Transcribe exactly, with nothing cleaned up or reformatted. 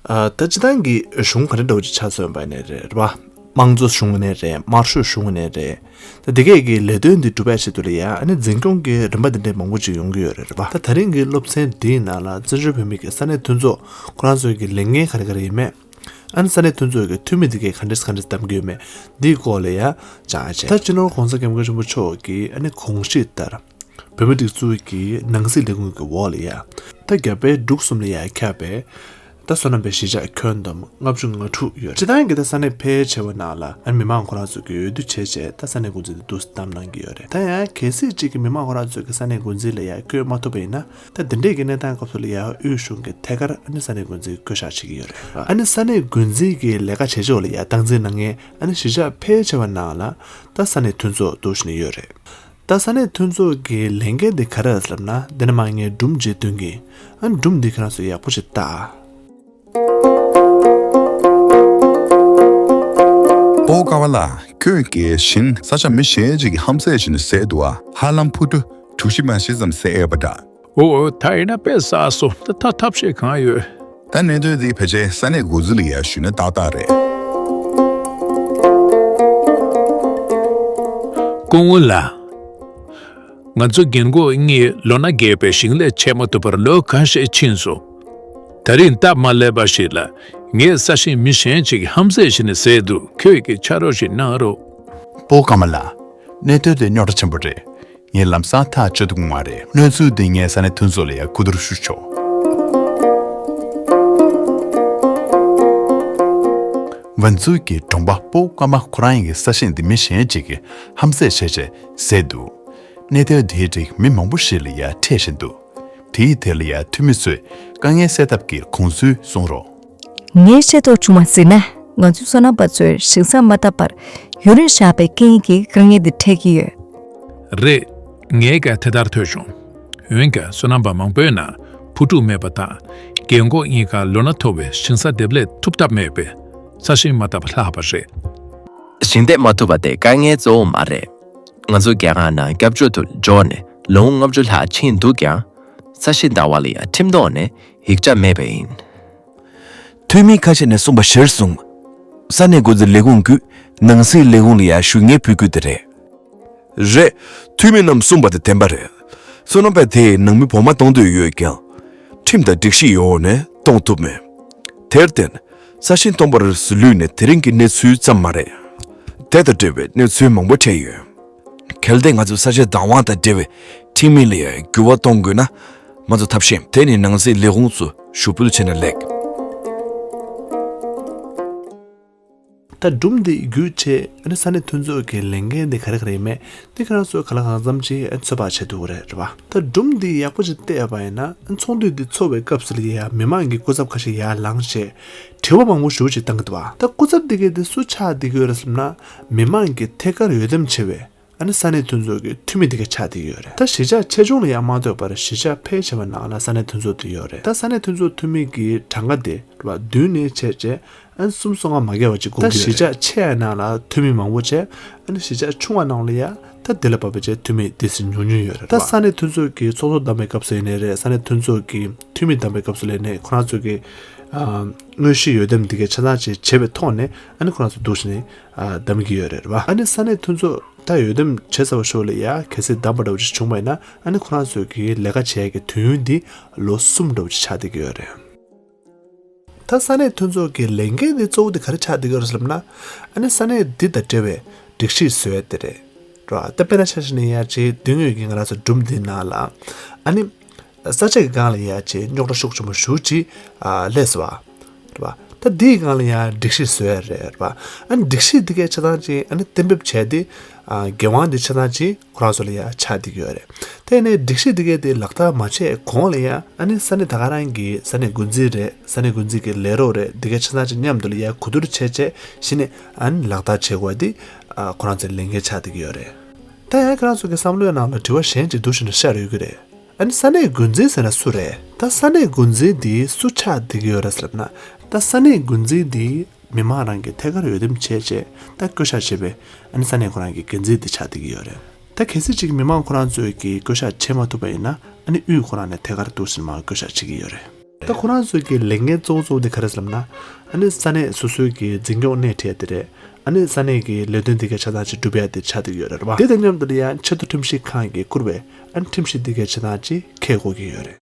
ཨ། ད་སྤྱི་བཏང་གི་གཞུང་ག་རེ་འདྲ་བོ་ཅིག་ཆགས་སོང་བ་ནས་རེད་བ། དམངས་གཙོ་གཞུང་ནས་རེད། དམར་ཤོག་གཞུང་ནས་རེད། ད་དེ་གས་ཀྱི་ལས་དོན་འདི་སྒྲུབ་ཡ་ཆེད་དུ་ལ་ཡ་ཨ་ནི་འཛིན་སྐྱོང་གི་རིམ་པ་འདི་འདྲའི་མང་པོ་ཅིག་ཡོང་གི་ཡོད་རེད་རེད་བ། ད་ད་རིང་གི་སློབ་ཚན་འདིའི་ནང་ལ་བཙན་བྱོལ་བོད་མི་གི་ས་གནས་མཐུན་ཚོགས་ཁོ་རང་ཚོའི་གི་ལས་འགན་ག་རེ་ག་རེ་ཡིན་མེད། ཨ་ནི་ས་གནས་མཐུན་ཚོགས་ཀྱི་འཐུས་མི་འདི་གས་ག་འདྲས་ག་འདྲས་བདམས་ཀྱི་ཡོད་མེད། འདིའི་སྐོར་ལ་ཡ་སྦྱང་ཡ་བྱས། ད་སྤྱི་ནོར་༸གོང་ས་༸སྐྱབས་མགོན་ཆེན་པོ་མཆོག་གི་ཨ་ནི་དགོངས་གཞི་ལྟར། བོད་མིའི་སྒྲིག་འཛུགས་ཀྱི་ནང་སྲིད་ལས་ཁུངས་ཀྱི་འོག་ལ་ཡ། ད་རྒྱ་བལ་འབྲུག་གསུམ་ལ་ཡ་ཁྱབ་པའི། ད་བསོད་ནམས་པའི་གཞིས་ཆགས་ཁྱོན་བསྡོམས་ལྔ་བཅུ་ང་དྲུག་ཡོད་རེད། སྤྱི་བཏང་གི་ད་ས་གནས་ཕལ་ཆེ་བ་ནང་ལ་ཨ་ནི་མི་མང་ཁོ་རང་ཚོ་གི་འོས་བསྡུ་བྱས་བྱས་ད་ས་གནས་འགོ་འཛིན་དེ་འདུག་སེ་བདམས་གནང་གི་ཡོད་རེད། ད་ཡང་གལ་སྲིད་ཅིག་གི་མི་མང་ཁོ་རང་ཚོ་གི་ས་གནས་འགོ་འཛིན་ལ་ཡ་བསྐོས་མ་ཐུབ་པ་ཡིན་ན། ད་འདི་འདྲས་ཀྱི་གནས་སྟངས་སྐབས་སུ་ལ་ཡ་དབུས་གཞུང་གི་ཐད་ཀར་ཨ་ནི་ས་གནས་འགོ་འཛིན་བསྐོ་བཞག་བྱེད་ཀྱི་ཡོད་རེད། ཨ་ནི་ས་གནས་འགོ་འཛིན་གྱི་ལས་ཀ་བྱེད་ཕྱོགས་ལ་ཡ་སྟངས་འཛིན་གནང་མཁན་ཨ་ནི་གཞིས་ཆགས་ཕལ་ཆེ་བ་ནང་ལ་ད་ས་གནས་མཐུན་ཚོགས་འདུག་བཞིན་ཡོད་རེད། ད་ས་གནས་མཐུན་ཚོགས་ཀྱི་ལས་འགན་དེ་ག་རེ་རེད་ལབ་ན། འདི་ནས་མར་ངས་སྒྲུང་ཅིག་སྟོན་གྱིན། ཨ་ནི་སྒྲུང་འདི་ཁྱེད་རང་ཚོས་ཡག་པོ་ཞིག་ལྟ། སྤོ་ཀ་བ་ལགས། ཁྱོད་ཀྱིས་ཞིང་ས་ཆ་མི་གཞན་ཅིག་གིས་ཧམ་བཟས་བྱས་ནས་བཟས་འདུག་ཨ། ཧ་ལམ་ཕུ་ཊུ་གྲུ་བཞི་མ་གཞི་ཙམ་བཟས་ཡོད་པ་འདྲ། ཨོ། ད་ཡིན་ན་དཔེ་བསགས་སོང་། ད་ད་ཐབས་ཤེས་གང་ཡོད། ད་གནད་དོན་འདི་ཕལ་ཆེར་ས་གནས་འགོ་འཛིན་ལ་ཡ་ཞུས་ན་ཏག་ཏག་རེད། སྐུ་ངོ་ལགས། ང་ཚོ་རྒན་གོག་གཉིས་ལོ་ན་རྒས་པའི་ཞིང་ལས་བྱེད་མ་ཐུབ་པར་ལོ་ཁ་ཤས་ཕྱིན་སོང་། ད་རིང་སྟབས་མ་ལེགས་པ་ཞིག་ལ་ངའི་ས་ཞིང་མི་གཞན་ཅིག་གིས་ཧམ་བཟས་བྱས་ནས་བཟས་འདུག་ཁྱོད་ཀྱིས་ཕྱག་རོགས་ཤིག་གནང་རོགས། སྤོ་ཀ་མ་ལགས། གནད་དོན་དེ་རྙོག་དྲ་ཆེན་པོ་རེད། ངས་ལམ་སང་ཐག་གཅོད་ཐུབ་ཀྱི་མ་རེད། གནས་ཚུལ་འདི་ངས་ས་གནས་མཐུན་ཚོགས་ལ་ཡང་གོ་བསྡུར་ཞུ་ཆོག་ཝན་ཙུའུ་གི་གྲོང་པ་སྤོ་ཀ་མ་ཁོ་རང་གི་ས་ཞིང་འདི་མི་གཞན་ཅིག་གིས་ཧམ་བཟས་བྱས་བྱས་བཟས་འདུག་གནད་དོན་དེའི་རིགས་མི་མང་པོ་ཞིག་ལ་ཡང་འཕྲད་བཞིན་འདུག་དེའི་ཐད་ལ་ཡང་འཐུས་མི་ཚོས་དཀའ་ངལ་སེལ་ཐབས་ཀྱི་དགོངས་ཚུལ་གསུངས་རོགས། ངས་ཤེས་རྟོགས་བྱུང་བ་གཟིགས་ན། ང་ཚོའི་སོ་ནམ་པ་ཚོས་ཞིང་ས་མ་བཏབ་པར་ཡུན་རིང་བཞག་པའི་རྐྱེན་གྱིས་དཀའ་ངལ་འདི་འཕྲད་ཀྱི་ཡོད། རེད། ངས་ཀྱང་དེ་ལྟར་ཐོས་བྱུང་། འོན་ཀྱང་སོ་ནམ་པ་མང་པོའི་ནང་ཕུ་ཕྲུག་མེད་པ་དང་། རྒན་གོག་གཉིས་ཀ་ལོ་ན་མཐོ་བས་ཞིང་ས་འདེབས་ལས་ཐུབ་ཐབས་མེད་པས་ས་ཞིང་མ་བཏབ་པ་ལྷག་པ་རེད། ཞིང་འདེབས་མ་ཐུབ་པ་དེ་དཀའ་ངལ་གཙོ་བོ་མ་རེད། ང་ཚོ་རྒྱ་གར་ནང་སྐྱབས་བཅོལ་དུ་འབྱོར་ནས་ལོ་ངོ་ལྔ་བཅུ་ལྷག་ཕྱིན་འདུག་ཀྱང་། ས་ཞིང་བདག་པ་ལ་ཡང་ཁྲིམས་ཐོག་ནས་ཡིག་ཆ་མེད་པས་ཡིན། འཐུས་མི་ཁ་ཤས་ནས་གསུངས་པ་གཞིར་བཟུང་། ས་གནས་འགོ་འཛིན་ལས་ཁུངས་ཀྱིས་ནང་སྲིད་ལས་ཁུངས་ལ་ཡང་ཞུ་སྙན་ཕུལ་རྒྱུ་དེ་རེད། རེད། འཐུས་མི་རྣམས་གསུངས་པ་དེ་བདེན་པ་རེད། སོ་ནམ་པ་དེས་ནང་མི་འབོར་མ་གཏོང་འདོད་ཡོད་ཀྱང་། ཁྲིམས་དང་སྒྲིག་གཞི་ཡོད་ནས་གཏོང་ཐུབ་མེད། དེར་བརྟེན། ས་ཞིང་སྟོང་པར་ལུས་ནས་དེ་རིང་གི་གནས་ཚུལ་ཙམ་མ་རེད། དེ་དང་འབྲེལ་བའི་གནས་ཚུལ་མང་པོ་འཕྲད་ཡོད། གལ་ཏེ་ང་ཚོས་ས་ཆའི་བདག་དབང་དང་འབྲེལ་བའི་ཁྲིམས་ཡིག་ལ་ཡང་འགྱུར་བ་གཏོང་དགོས་ན། ང་ཚོ་ཐབས་ཤེས་དེ་ནི་ནང་སྲིད་ལས་ཁུངས་སུ་ཞུ་འབུལ་བྱས་ན་ལེགས། ད་སྒྲུང་འདི་བརྒྱུད་བྱས་ཨ་ནི་ས་གནས་མཐུན་ཚོགས་ཀྱི་ལས་འགན་འདི་ག་རེ་ག་རེ་ཡིན་མེད་འདི་ཁྱེད་རང་ཚོས་གང་ལ་གང་འཚམ་ཅིག་ཨ་ནི་ཚོད་དཔག་བྱེད་ཐུབ་ཀྱི་རེད། རེད་པ། ད་སྒྲུང་འདི་ཡག་པོ་ཅིག་བལྟས་པ་ཡིན་ན་ཨ་ནི་ཚོགས་འདུ་འདི་ཚོགས་པའི་སྐབས་སུ་ལ་ཡ་མི་མང་གི་སྐུ་ཚབ་ཁ་ཤས་ཡར་ལངས་བྱས་དྲི་བ་མང་པོ་ཞེ་པོ་ཅིག་བཏང་གི་འདུག་པ། ད་སྐུ་ཚབ་འདི་གས་འདི་སུ་ཆགས་བསྡད་ཀྱི་ཡོད་རེད་ཟེར་ན། མི་མང་གི་ཐད་ཀར་འོས་འདེམས་བྱས་པའི་ཨ་ནི་ས་གནས་མཐུན་ཚོགས་ཀྱི་འཐུས་མི་དེ་ག་ཆགས་བསྡད་ཀྱི་ཡོད་རེད། ད་གཞིས་ཆགས་ཆེ་ཆུང་ལ་ཡང་མ་ལྟོས་པར་གཞིས་ཆགས་ཕལ་ཆེ་བ་ནང་ལ་ས་གནས་མཐུན་ཚོགས་དེ་ཡོད་རེད། ད་ས་གནས་མཐུན་ཚོགས་འཐུས་མི་གི་གྲངས་ཀ་དེ་རེད་པ། བདུན་ནས་བྱས་བྱས་ཨ་ནི་སུམ་ཅུ་སོ་ལྔ་མ་བརྒལ་བ་ཅིག་དགོས་ཀྱི་ཡོད་རེད། ད་གཞིས་ཆགས་ཆེ་བ་ནང་ལ་འཐུས་མི་མང་པོ་བྱས། ཨ་ནི་གཞིས་ཆགས་ཆུང་བ་ནང་ལ་ཡང་ད་དེ་ལ་བབས་པ་བྱས་འཐུས་མི་དེ་ཙམ་ཉུང་ཉུང་ཡོད་རེད། ད་ས་གནས་མཐུན་ཚོགས་ཀྱི་ཚོགས་གཙོ་བདམས་པའི་སྐབས་སུ་ཡིན་ནའི་རེད། ས་གནས་མཐུན་ཚོགས་ཀྱི་འཐུས་མི་བདམས་པའི་སྐབས་སུ་ལ་ཡིན་ནའི་ཁོ་རང་ཚོ་གི་ཨ་དངོས་གཞི་འོས་འདེམས་དེ་གའི་ཆ་ཚང་ཅིག་བྱས་པའི་ཐོག་ནས་ཨ་ནི་ཁོ་རང་ཚོ་འདུག་བྱས་ནས་ཨ་བདམས་ཀྱི་ཡོད་རེད། རེད་པ། ཨ་ནི་ས་གནས་མཐུན་ཚོགས་ད་འོས་འདེམས་བྱས་ཚར་བ་ཞོར་ལ་ཡ་གལ་སྲིད་བདམས་པ་འདྲ་བོ་ཅིག་བྱུང་བ་ཡིན་ན་ཨ་ནི་ཁོ་རང་ཚོ་གི་ལས་ཀ་བྱེད་ཡ་གི་དུས་ཡུན་འདི་ལོ་གསུམ་འདྲ་བོ་ཅིག་ཆགས་བསྡད་ཀྱི་ཡོད་རེད། ད་ས་གནས་མཐུན་ཚོགས་ཀྱི་ལས་འགན་དེ་གཙོ་བོ་དེ་ག་རེ་ཆགས་བསྡད་ཀྱི་ཡོད་རེད་ཟེར་ལབ་ན། ཨ་ནི་ས་གནས་འདི་དང་འབྲེལ་བའི་སྒྲིག་གཞི་བཟོ་ཡ་དེ་རེད། རེད་པ། ད་དཔེར་ན་ཆ་བཞག་ན་ཡ་ཅིག་མདུན་ངོས་ཀྱི་ང་རང་ཚོ་སྒྲུང་འདིའི་ནང་ལ། ཨ་ནི། ས་ཆ་གི་སྒང་ལ་ཡ་ཅིག་རྙོག་དྲ་ཤུགས་ཆེན་པོ་ཞེ་པོ་ཅིག་ཨ་སླེབས་སོང་བ། རེད་པ། ད་འདིའི་སྒང་ལ་ཡ་སྒྲིག་གཞི་བཟོ་ཡ་རེད། རེད་པ། ཨ་ནི་སྒྲིག་གཞི་འདི་གའི་ཆ་ཚང་ཅིག་ཨ་ནི་གཏན་འབེབས་བྱས་ཏེ། ཨ་འགན་དབང་འདི་ཆ་ཚང་ཅིག་ཁོ་རང་ཚོ་ལ་ཡ་ཆགས་བསྡད་ཀྱི་ཡོད་རེད། དེ་ནས་སྒྲིག་གཞི་འདི་གའི་དེ་ལག་བསྟར་མ་བྱས་གོང་ལ་ཡ་ཨ་ནི་ས་གནས་ད་ག་རང་གི་ས་གནས་འགོ་འཛིན་རེད། ས་གནས་འགོ་འཛིན་གྱི་ལས་རོགས་རེད། འདི་གའི་ཆ་ཚང་ཅིག་མཉམ་དུ་ལ་ཡ་གོ་བསྡུར་བྱས་བྱས་གཞི་ནས་ཨ་ནི་ལག་བསྟར་བྱེད་དགོས་པ་འདི་ཨ་ཁོ་རང་ཚོའི་ལས་འགན་ཆགས་བསྡད་ཀྱི་ཡོད་རེད། ད་ཡང་ཁྱེད་རང་ཚོ་གི་བསམ་བློའི་ནང་ལ་དྲི་བ་གཞན་ཅིག་འདུག་བཞིན་དུ་ཤར་ཡོང་གི་རེད། ཨ་ནི་ས་གནས་འགོ་འཛིན་ཟེར་ན་སུ་རེད། ད་ས་གནས་འགོ་འཛིན་འདི་སུ་ཆགས་བསྡད་ཀྱི་ཡོད་རེད་ཟེར་ལབ་ན། ད་ས་གནས་འགོ་འཛིན་འདི་མི་མང་རང་གི་ཐད་ཀར་འོས་འདེམས་བྱས་བྱས་ད་བསྐོ་བཞག་བྱས་པའི་ཨ་ནི་ས་གནས་ཁོ་རང་གི་འགན་འཛིན་འདི་ཆགས་བསྡད་ཀྱི་ཡོད་རེད། ད་གལ་སྲིད་ཅིག་མི་མང་ཁོ་རང་ཚོས་ཀྱི་བསྐོ་བཞག་བྱས་མ་ཐུབ་པ་ཡིན་ན་ཨ་ནི་དབུས་ཁོ་རང་ནས་ཐད་ཀར་འདུག་སེ་མར་བསྐོ་བཞག་བྱེད་ཀྱི་ཡོད་རེད། ད་ཁོ་རང་ཚོའི་གི་ལས་འགན་གཙོ་བོ་གཙོ་བོ་དེ་ག་རེ་ཟེར་ལབ་ན། ཨ་ནི་ས་གནས་སོ་སོའི་གི་འཛིན་སྐྱོང་སྣེ་ཁྲིད་ཡ་དེ་རེད། ཨ་ནི་ས་གནས་ཀྱི་ལས་དོན་དེ་ག་ཆ་ཚང་ཅིག་སྒྲུབ་ཡ་དེ་ཆགས་བསྡད་ཡོད་རེད་བ། དེ་དང་མཉམ་དུ་ལ་ཡང་ཆེས་མཐོ་ཁྲིམས་ཞིབ་ཁང་གིས་བསྐུར་བའི་ཨ་ནི་ཁྲིམས་གཞི་དེ་ག་ཆ་ཚང་ཅིག་འཁྱེར་དགོས་ཀྱི་ཡོད་རེད།